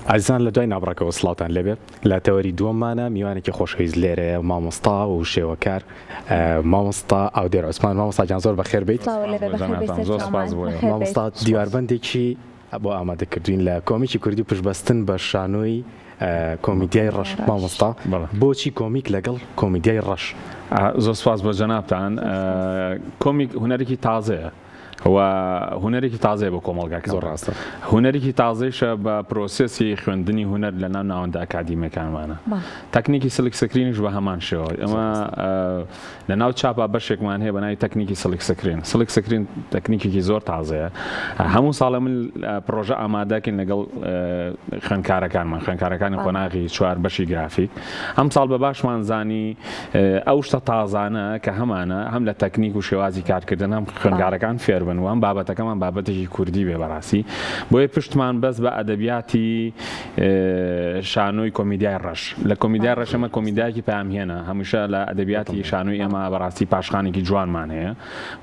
ئازیزان لە دوای نابڕەکەوە سڵاوتان لێبێ لە تەوەری دووەممانە میوانێکی خۆشەویست لێرەیە مامۆستا و شێوەکار مامۆستا ئاودێر عوسمان مامۆستا گیان زۆر بەخێر بیت مامۆستا دیواربەندێکی بۆ ئامادە کردوین لە کۆمیکی کوردی پشتبەستن بە شانۆی کۆمیدیای ڕەش مامۆستا بۆچی کۆمیک لەگەڵ کۆمیدیای ڕەش؟ زۆر سپاس بۆ جەنابتان کۆمیک هونەرێکی تازەیە و هونەرێکی تازەیە بۆ کۆمەڵگاکە زۆر ڕاستە هونەرێکی تازەیشە بە پرۆسێسی خوێندنی هونەر لە ناو ناوەندە ئەکادیمیەکانمانە تەکنیکی silk screen یش بە هەمان شێوە ئەمە لە ناو چاپا بەشێکمان هەیە بە ناوی تەکنیکی silk screen. Silk screen تەکنیکێکی زۆر تازەیە. هەموو ساڵێ من پڕۆژە ئامادەکەین لەگەڵ خوێندکارەکانمان، خوێندکارەکانی قۆناغی چوار بەشی گرافیک. ئەمساڵ بە باشمان زانی ئەو شتە تازانە کە هەمانە هەم لە تەکنیک و شێوازی کارکردن هەم خوێندکارەکان فێربن و هەم بابەتەکەمان بابەتێکی کوردی بێ بەڕاستی. بۆیە پشتمان بەست بە ئەدەبیاتی شانۆی کۆمیدیای ڕەش. لە کۆمیدیای ڕەش ئێمە کۆمیدیایەکی پەیامهێنە، هەمیشە لە ئەدەبیاتی شانۆی ئێمە بەڕاستی پاشخانێکی جوانمان هەیە،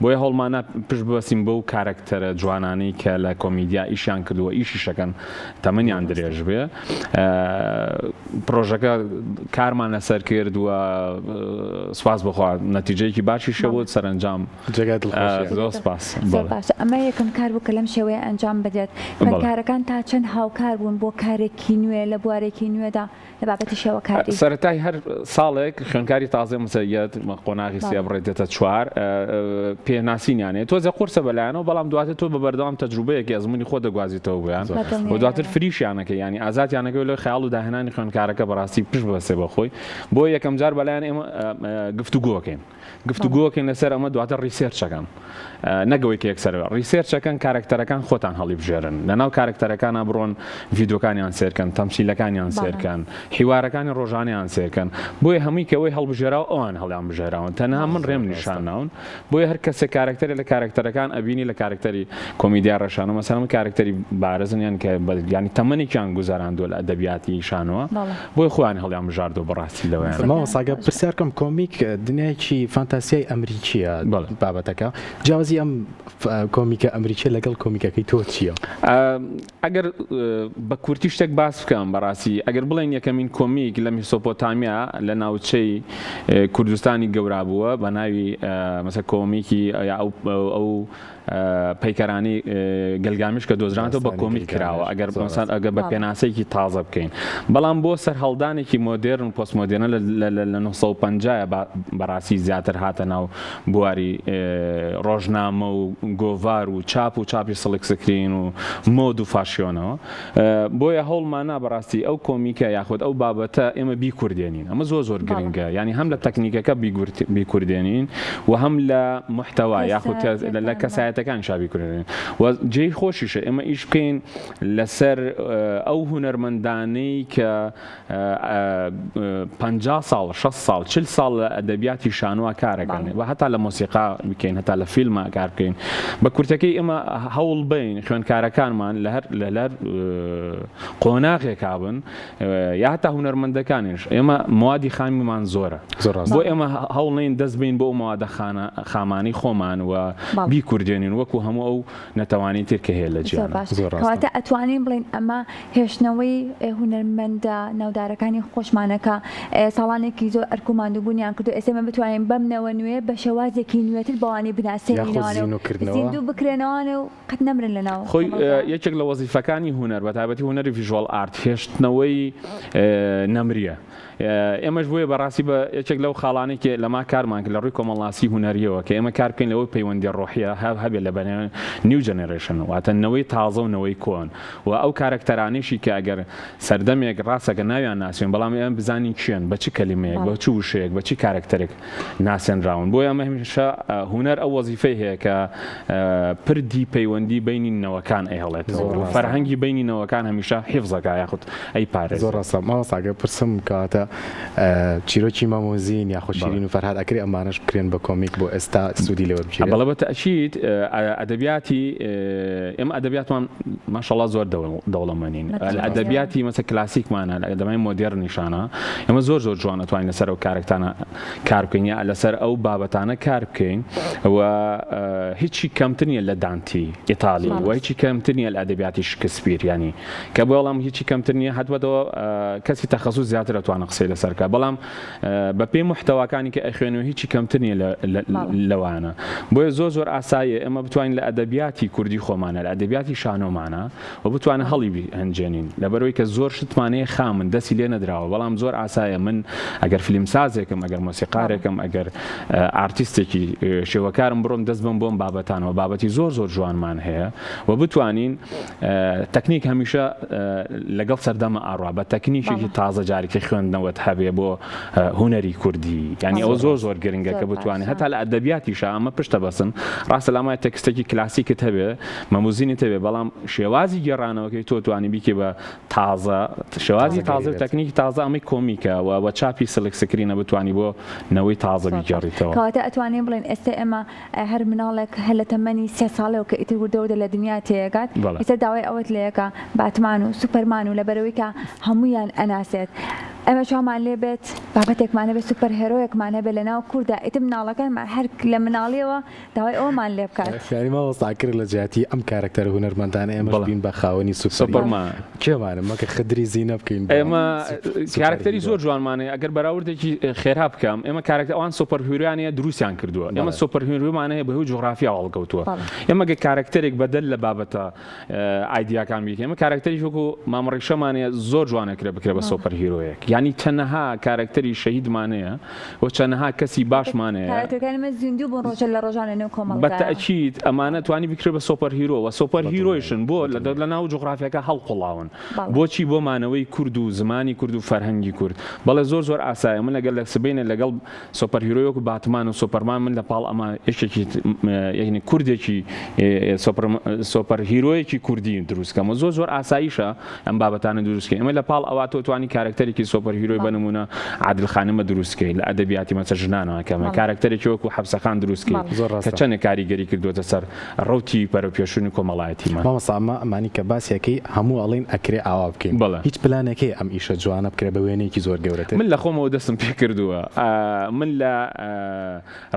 بۆیە هەوڵمانە پشت ببەستین بەو کارەکتەرە جوانانەی کە لە کۆمیدیا ئیشیان کردووە ئیشیش ئەکەن تەمەنیان درێژ بێ. پڕۆژەکە کارمان لەسەر کرد و سوپاس بۆ خوا نەتیجەیەکی باشیش هەبوو سەرەنجام جێگای دڵخۆشیە. زۆر سپاس. زۆر باشە ئەمە یەکەم کار بوو کە لەم شێوەیە ئەنجام بدرێت خوێندکارەکان تا چەند هاوکار بوون بۆ کارێکی نوێ لە بوارێکی نوێدا لە بابەتی شێوەکاری؟ سەرەتای هەر ساڵێک خوێندکاری تازەی مسەیەت قۆناغی سێ بڕێ دێتە چوار پێناسینیان هەیە تۆزێ قورسە بەلایەنەوە بەڵام دواتر تۆ بە بەردەوام تەجروبەیەکی ئەزموونی خۆت دەگوازیتەوە بۆیان و دواتر فریشیانەکەی یانی ئازادیانەکەی لەوەی خەیاڵ و داهێنانی خوێندکارەکە بەڕاستی پشت ببەستێ بە خۆی بۆ یەکەم جار بەلایەن ئێمە گفتوگۆکەین گفتوگۆکەین لەسەر ئەمە دواتر research ەکەن نەک ئەوەی کە یەکسەر research ەکەن کارەکتەرەکان خۆتان هەڵیبژێرن لەناو کارەکتەرەکانا بڕۆن ڤیدۆکانیان سێرکەن تەمسیلەکانیان سێرکەن حیوارەکانی ڕۆژانەیان سێرکەن بۆیە هەمووی کە ئەوەی هەڵبژێراو ئەوان هەڵیان بژێراون تەنها من ڕێم نیشان ناون بۆیە هەر کەسێک کارەکتەرێ لە کارەکتەرەکان ئەبینی لە کارەکتەری کۆمیدیا ڕەشانە مەسەلەن من کارەکتەری بارزن یان کە یانی تەمەنێکیان گوزەراندووە لە ئەدەبیاتی شانۆوە بۆیە خۆیان هەڵیان بژاردووە بەڕاستی لەوەیان. مامۆستا گەر پرسیار بکەم کۆمیک دنیایەکی فانتاسیای ئەمریکییە بابەتەکە جیاوازی ئەم کۆمیکە ئەمریکیە لەگەڵ کۆمیکەکەی تۆ چییە؟ ئەگەر بە کورتی شتێک باس بکەم بەڕاستی ئەگەر بڵێن یەکەمین کۆمیک لە میسۆپۆتامیا لە ناوچەی کوردستانی گەورا بووە بە ناوی مەسە کۆمیکی ئەو پەیکەرانی گەلگامیش کە دۆزرانەوە بە کۆمیک کراوە ئەگەر مەسەن ئەگەر بە پێناسەیەکی تازە بکەین بەڵام بۆ سەرهەڵدانێکی مۆدێرن و پۆست مۆدێرنە لە 950 بەڕاستی زیاتر هاتە ناو بواری ڕۆژنامە و گۆڤار و چاپ و چاپی silk screen و مۆد و فاشیۆنەوە بۆیە هەوڵمانا بەڕاستی ئەو کۆمیکە یاخود ئەو بابەتە ئێمە بیکوردێنین ئەمە زۆر زۆر گرنگە یانی هەم لە تەکنیکەکە بیکوردێنین و هەم لە محتەوا یاخود لە کەسایەتەکانیشا بیکوردێنین و جێی خۆشیشە ئێمە ئیش بکەین لەسەر ئەو هونەرمەندانەی کە 50 ساڵ 60 ساڵ 40 ساڵ لە ئەدەبیاتی شانۆ کارەکەن و هەتا لە مۆسیقا بکەین هەتا لە فیلما کار بکەین بە کورتەکەی ئێمە هەوڵ بین خوێندکارەکانمان لە هەر لە هەر قۆناغێکا بن یا هەتا هونەرمەندەکانیش ئێمە موادی خامیمان زۆرە بۆ ئێمە هەوڵ نەین دەست بین بۆ ئەو موادە خامانەی خۆمان و بیکوردێنین وەکو هەموو ئەو نەتەوانەی تر کە هەیە لە جیهانا. زۆر باش. کەواتە ئەتوانین بڵێین ئەمە هێشتنەوەی هونەرمەندە ناودارەکانی خۆشمانە کە ساڵانێکی زۆر ئەرک و ماندووبوونیان کردووە ئێستا ئێمە بتوانین بەم نەوە نوێیە بە شێوازێکی نوێتر بەوانی بناسێنینەوانێ و زیندوو بکرێنەوانێ و قەت نەمرن لەناو خۆی یەکێک لە وەزیفەکانی هونەر بە تایبەتی هونەری visual art هێشتنەوەی نەمریە. ئێمەش بۆیە بەڕاستی بە یەکێک لەو خاڵانەی کە لەما کارمان کرد لە ڕووی کۆمەڵناسی هونەرییەوە کە ئێمە کار بکەین لەوەی پەیوەندییە ڕۆحییە هەبێت لە بەنێوان new generation واتە نەوەی تازە و نەوەی کۆن و ئەو کارەکتەرانەیشی کە ئەگەر سەردەمێک ڕاستە کە ناویان ناسیون بەڵام ئێمە بزانین کێن بە چ کەلیمەیەک بە چ وشەیەک بە چ کارەکتەرێک ناسێنراون بۆیە ئەمە هەمیشە هونەر ئەو وەزیفەی هەیە کە پردی پەیوەندی بەینی نەوەکان ئەیهڵێتەوە و فەرهەنگی بەینی نەوەکان هەمیشە حیفزەکا یاخود ئەیپارێزێ. زۆر ڕاستە مامۆستا گەر پرسم کەواتە چیرۆکی مەم و زین یاخود شیرین و فەرهاد ئەکرێ ئەمانەش بکرێن بە کۆمیک بۆ ئێستا سوودی لێ وەربگیرێت؟ بەڵێ بە تەئکید. ئەدەبیاتی ئێمە ئەدەبیاتمان ماشەڵا زۆر دەوڵەمەنین ئەدەبیاتی مەسە کلاسیکمانە لە ئەدەمای مۆدێرنیشانە ئێمە زۆر زۆر جوان ئەتوانین لەسەر ئەو کارەکتانە کار بکەین یا لەسەر ئەو بابەتانە کار بکەین و هیچی کەمتر نییە لە دانتی ئیتالی و هیچی کەمتر نییە لە ئەدەبیاتی شکسپیر ینی کە بەڵام هیچی کەمتر نییە هەتوەتەوە کەسی تەخەسوس زیاتر ئەتوانە قسەی لەسەر کە بەڵام بەپێی محتەواکانی کە ئەخوێنەوە هیچی کەمتر نییە لەوانە. بۆیە زۆر زۆر ئاساییە ئێمە بتوانین لە ئەدەبیاتی کوردی خۆمانە، لە ئەدەبیاتی شانۆمانە و بتوانین هەڵی بهەنجێنین. لەبەرئەوەی کە زۆر شتمان هەیە خامن، دەستی لێ نەدراوە، بەڵام زۆر ئاسایە من ئەگەر فیلمسازێکم، ئەگەر مۆسیقارێکم، ئەگەر ئارتیستێکی شێوەکارم بڕۆم دەست بەم بۆم بابەتانەوە، بابەتی زۆر زۆر جوانمان هەیە و بتوانین تەکنیک هەمیشە لەگەڵ سەردەمە ئاڕوا بە تەکنیکێکی تازە جارێکی خوێندنەوەت هەبێ بۆ هونەری کوردی یعنی ئەوە زۆر زۆر گرنگە کە بتوانێت هەتا لە ئەدەبیاتیشا ئەمە پشتە بەسن ڕاستە لامای تێکستێکی کلاسیکت هەبێ مەموزینت هەبێ بەڵام شێوازی گێڕانەوەکەی تۆ توانی بیکێ بە تازە شێوازی تازە و تەکنیکی تازە ئەمەی کۆمیکە و وە چاپی silk screen ە بتانی بۆ نەوەی تازە بیگێڕیتەوە. کەواتە ئەتوانین بڵێین ئێستا ئێمە هەر مناڵێک هەر لە تەمەنی سێ ساڵیەوە کە ئیتر وردە وردە لە دنیا تێیەگات ئیتر داوای ئەوەت لێیەکا باتمان و سوپەرمان و لەبەرئەوەی کە هەموویان ئەناسێت ئێمە چاومان لێ بێت بابەتێکمان هەبێت super hero یەکمان هەبێت لەناو کوردا ئیتر مناڵەکانمان هەر لە مناڵیەوە داوای ئەوەمان لێ بکات. یانی مامۆستا کرد لە جیاتی ئەم کارەکتەرە هونەرمەندانە ئێمەش بین بە خاوەنی سوپەرمان. کێمانە مەکە خدری زینە بکەین بە ئێمە کارەکتەری زۆر جوانمان هەیە ئەگەر بەراوردێکی خێرا بکەم ئێمە کارەکتەر ئەوان super hero یان هەیە دروستیان کردووە ئێمە super hero مان هەیە بەهۆی جوغرافیاوە هەڵکەوتووە ئێمە گەر کارەکتەرێک بەدەر لە بابەتە ئایدیاکان بیکەین ئێمە کارەکتەریش وەکو مامە ڕیشەمان هەیە زۆر جوانە کرێ بکرێ بە super hero یەک یانی چەنەها کارەکتەری شەهیدمان هەیە و چەنەها کەسی باشمان هەیە. کارەکتەرەکانی ئێمە زیندوو بوون ڕۆژە لە ڕۆژان لە نێو کۆمەڵگایە. بە تەئکید ئەمانە توانی بکرێ بە super hero و super hero یشن بۆ لە ناو جوغرافیاکە هەڵقوڵاون بۆچی بۆ مانەوەی کورد و زمانی کورد و فەرهەنگی کورد بەڵێ زۆر زۆر ئاسایە من لەگەل لە سبەینێ لەگەڵ super hero ی وەکو باتمان و سۆپەرمان من لە پاڵ ئەمە یەکێکی یەعنی کوردێکی super hero یەکی کوردی دروست کەم و زۆر زۆر ئاساییشە ئەم بابەتانە دروست کەین ئێمە لە پاڵ ئەوە تۆ توانی کارەکتەرێکی super hero ی بە نمونە عادل خانمە دروست کەی لە ئەدەبیاتی مەسە ژنانەوە کەمە کارەکتەرێکی وەکو حەپسەخان دروست کەی کە چەندێک کاریگەری کردووەتە سەر ڕەوتی بەرەوپێشوونی کۆمەڵایەتیمان. مامۆستا ئەمە ئەمانی کە باسی ئەکەی هەموو ئەڵێن ئەکرێ ئاوا بکەین بەڵێ. هیچ پلانێک هەیە ئەم ئیشە جوانە بکرێ بە وێنەیەکی زۆر گەورەتر؟ من لە خۆمەوە دەستم پێ کردووە من لە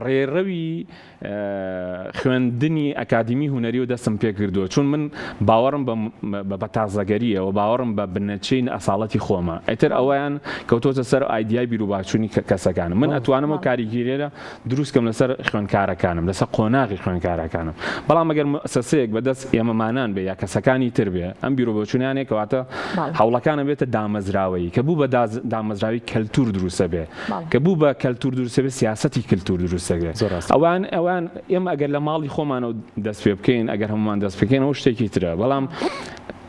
ڕێڕەوی خوێندنی ئەکادیمی هونەریەوە دەستم پێ کردووە چون من باوەڕم بە تازەگەریە و باوەڕم بە بنەچەی ئەساڵەتی خۆمە ئیتر ئەوەیان کەوتۆتە سەر ئایدیای بیروباچوونی کەسەکانم من ئەتوانم ئەو کاریگەریە دروست کەم لەسەر خوێندکارەکانم لەسەر قۆناغی خوێندکارەکانم بەڵام ئەگەر موئەسەسەیەک بەدەست ئێمەمانان بێ یا کەسەکانی تر بێ ئەم بیروبۆچوونانەیە کەواتە هەوڵەکانە بێتە دامەزراوەیی کە بوو بە دامەزراوی کەلتور دروستە بێ کە بوو بە کەلتور دروستە بێ سیاسەتی کلتور دروستە بێ ئەوان ئەوان ئێمە ئەگەر لە ماڵی خۆمانەوە دەست پێ بکەین ئەگەر هەمومان دەست پێکەین ئەوە شتێکی ترە بەڵام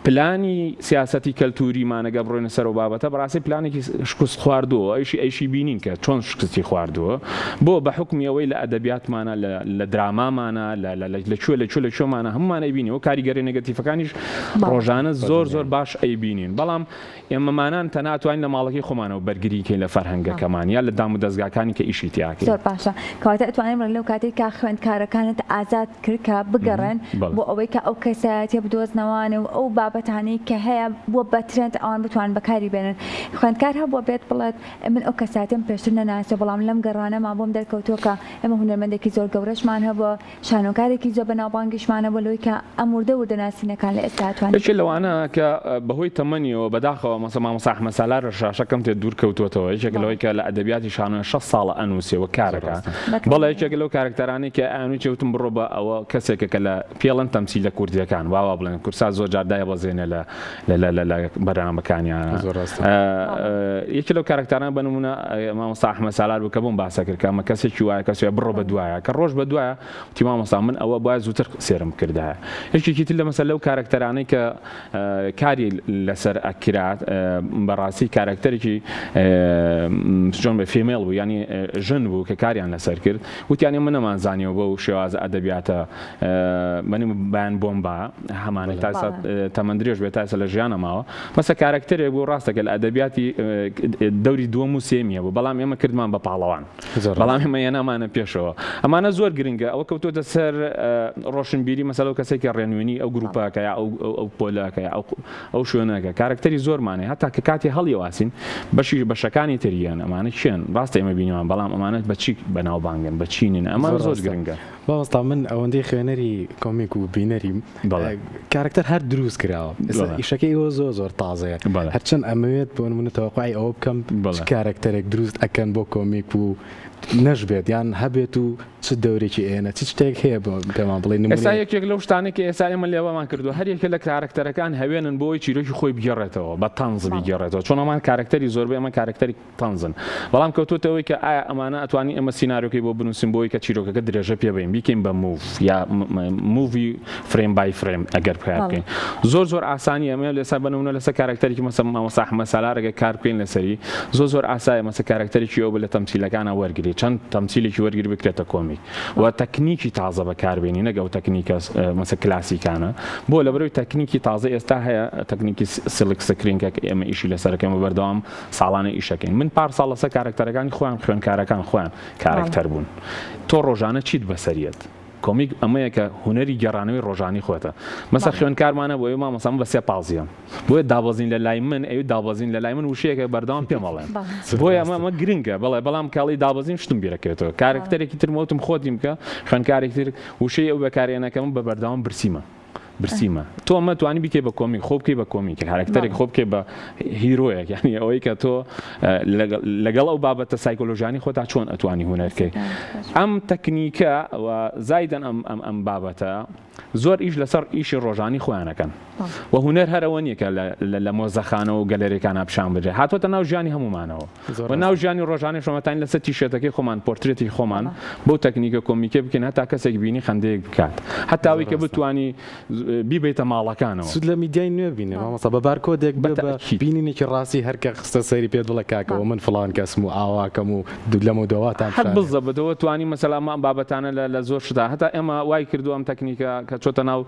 پلانی سیاسەتی کەلتوریمان ئەگەر بڕۆینە سەر ئەو بابەتە بەڕاستی پلانێکی شکست خواردووە ئەویشی ئەیشی بینین کە چۆن شکستی خواردووە بۆ بە حوکمی ئەوەی لە ئەدەبیاتمانە لە لە درامامانە لە لە لە کوێ لە کوێ لە کوێمانە هەمومان ئەیبینین و کاریگەریە نێگەتیفەکانیش ڕۆژانە زۆر زۆر باش ئەیبینین بەڵام ئێمەمانان تەنها توانین لە ماڵەکەی خۆمانەوە بەرگری کەین لە فەرهەنگەکەمان یا لە دامودەزگاکانی کە ئیشی تیا کەین. زۆر باشە کەواتە ئەتوانین بڵێین لەو کاتەی کە خوێندکارەکانت ئازاد کرد کە بگەڕێن بۆ ئەوەی کە ئەو کەسایەتیە بدۆزنەوانێ و ئەو بابەتانەی کە هەیە بووە بە trend ئەوان بتوانن بەکاری بێنن خوێندکار هەبووە بێت بڵێت من ئەو کەسایەتیەم پێشتر نەناسیوە بەڵام لەم گەڕانەما بۆم دەرکەوتووە کە ئێمە هونەرمەندێکی زۆر گەورەشمان هەبووە شانۆکارێکی زۆر بەناوبانگیشمان هەبووە لەوەی کە ئەم وردە وردە ناسینەکان لە ئێستا توانی. یەکێ لەوانە کە بەهۆی تەمەنیەوە بەداخەوە مەسە مامۆستا ئەحمەد سالار لە شاشە کەمتێ دوور کەوتووەتەوە یەکێکە لەوەی کە لە ئەدەبیاتی شانۆیە 60 ساڵە ئەنووسێ و کارەکا بەڵێ یەکێکە لەو کارەکتەرانەی کە ئەیانوت وتم بڕۆ بە ئەوە کەسێکە کە لە پێڵەن تەمسیلە کوردیەکان وا وا بڵێن کورسات زۆر جار دایبەزێنێ لە لە لە لە لە بەرنامەکانیانە زۆر ڕاستە. یەکێ لەو کارەکتەرانە بە نموونە مامۆستا ئەحمەد سالار بوو کە بۆم باسە کرد کە ئەمە کەسێکی وایە کەسێ بڕۆ بە دوایە کە ڕۆژ بە دوایە وتی مامۆستا من ئەوە بایە زووتر سێرم بکردایە یەکێکی تر لە مەسەل لەو کارەکتەرانەی کە کاری لەسەر ئەکرات بەڕاستی کارەکتەرێکی چۆن بە female بوو ینی ژن بوو کە کاریان لەسەر کرد وتیان ئێمە نەمانزانیەوە بەو شێوازە ئەدەبیاتە بەنی بەیان بۆمبا هەمانە تا تەمەن. تەمەن درێژ بێت تا ئێستا لە ژیانە ماوە مەسە کارەکتەرێک بوو ڕاستە کە لە ئەدەبیاتی دەوری دووەم و سێیەمی هەبوو بەڵام ئێمە کردمان بە پاڵەوان بەڵام ئێمە هێنامانە پێشەوە ئەمانە زۆر گرنگە ئەوە کەوتۆتە سەر ڕۆشنبیری مەسەلە و کەسێک کە ڕێنوێنی ئەو گروپەکە یا ئەو پۆلەکە یا ئەو شوێنەکە کارەکتەری زۆرمانەیە هەتا کە کاتی هەڵیواسین بەشی بەشەکانی تریان ئەمانە کێن ڕاستە ئێمە بینیمان بەڵام ئەمانە بە چی بەناوبانگن بە چینن ئەمە زۆر گرنگە. مامۆستا من ئەوەندەی خوێنەری کۆمیک و بینەریم کارەکتەر هەر دروست کراوە ئێستا ئیشەکەی ئێوە زۆر زۆر تازەیە هەرچەند ئەمەوێت بۆ نمونە تەوەقوعی ئەوە بکەم چ کارەکتەرێک دروست ئەکەن بۆ کۆمیک و نەشبێت یان هەبێت و چ دەورێکی ئێنە چ شتێک هەیە بۆ پێمان بڵێ نمونە ئێستا یەکێک لەو شتانەی کە ئێستا ئێمە لێوەمان کردووە هەر یەکێک لە کارەکتەرەکان هەوێنن بۆ ئەوەی چیرۆکی خۆی بگێڕێتەوە بە تەنز بیگێڕێتەوە چۆن ئەمان کارەکتەری زۆربەی ئەمە کارەکتەری تەنزن بەڵام کەوتۆتە ئەوەی کە ئایا ئەمانە ئەتوانین ئێمە سیناریۆکەی بۆ بنووسین بۆ ئەوەی کە چیرۆکەکە درێژە پێ بەین بیکەین بە move یا movie frame by frame ئەگەر کار بکەین زۆر زۆر ئاسانی ئەمە لەسەر بە نمونە لەسەر کارەکتەرێکی مەسە مامۆستا ئەحمەد سالار ئەگەر کار بکەین لەسەری زۆر زۆر ئاسایە مەسە کارەکتەرێکی ئەو لە تەمسیلەکانە وەرگری چەند تەمسیلێکی وەرگری بکرێتە کۆمیک و تەکنیکی تازە بەکاربێنی نەک ئەو تەکنیکە مەسە کلاسیکانە بۆ لەبەرەوەی تەکنیکی تازە ئێستا هەیە تەکنیکی silk screen کە ئێمە ئیشی لەسەرەکەم و بەردەوام ساڵانە ئیشەکەین من پار ساڵ لەسەر کارەکتەرەکانی خۆیان خوێندکارەکان خۆیان کارەکتەر بوون تۆ ڕۆژانە چیت بەسەریەت کۆمیک ئەمەیە کە هونەری گێڕانەوەی ڕۆژانی خۆتە مەسە خوێندکارمانە بۆ ئێوە مامۆستا من بە سێ پازیەم بۆیە دابەزین لە لای من ئەوی دابەزین لە لای من وشەیەکە بەردەوام پێم ئەڵێن بۆیە ئەمە ئەمە گرنگە بەڵێ بەڵام کاڵی دابەزین شتم بیرەکەوێتەوە کارەکتەرێکی تر وتم خۆتیم بکە خوێندکارێکی تر وشەی ئەو بەکارێنەکە من بە بەردەوام برسیمە برسیمە تۆ ئەمە توانی بیکەی بە کۆمیک خۆ بکەی بە کۆمیک کارەکتەرێک خۆ بکەی بە hero یەک یعنی ئەوەی کە تۆ لەگەڵ ئەو بابەتە سایکۆلۆژیانی خۆتا چۆن ئەتوانی هونەرکەی ئەم تەکنیکە و زایدەن ئەم ئەم ئەم بابەتە زۆر ئیش لەسەر ئیشی ڕۆژانی خۆیانەکەن و هونەر هەرەوە نییە کە لە مۆزەخانە و گەلەریەکانە پیشان بدرێت هاتۆتە ناو ژیانی هەمومانەوە و ناو ژیانی ڕۆژانەی شۆمەتانی لەسەر تیشێرتەکەی خۆمان پۆرترێتی خۆمان بەو تەکنیکە کۆمیکە بکەین هەتا کەسێک بینی خەندەیەک بکات هەتا ئەوەی کە بتوانی بیبەیتە ماڵەکانەوە. سود لە میدیای نوێ بینێ مامۆستا بە بارکۆدێک بێ بە بینینێکی ڕاستی هەر کە خستە سەری پێت بڵێ کاکە ئەوە من فڵان کەسم و ئاواکەم و لەمەو دەواتان هەر بزەبت ئەوە توانی مەسەلا ئەم بابەتانە لە زۆر شتا هەتا ئێمە وای کردووە ئەم تەکنیکە کە چۆتە ناو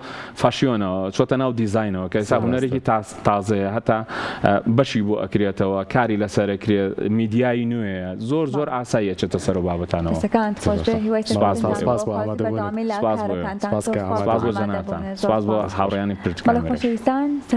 fashion ەوە چۆتە ناو دیزاینەوە کە ئێستا هونەرێکی تازەیە هەتا بەشی بۆ ئەکرێتەوە کاری لەسەر ئەکرێت میدیای نوێیە زۆر زۆر ئاسایی ئەچێتە سەر ئەو بابەتانەوە. دەستەکانت خۆش بێ هیوای سپاس سەرکەوتنتان سپاس بۆ بۆ خواست ئامادەبوونت بەردەوامی لە سپاس بۆ کارەکانتان سپاس زۆر کە سپاس سپاس بۆ بۆ ئامادەبوونت جەنابتان ئامادەبوونت زۆر سپاس بۆ سپاس هاوڕێیانی بەڵێ پرتکامێرەش. خۆشەویستان.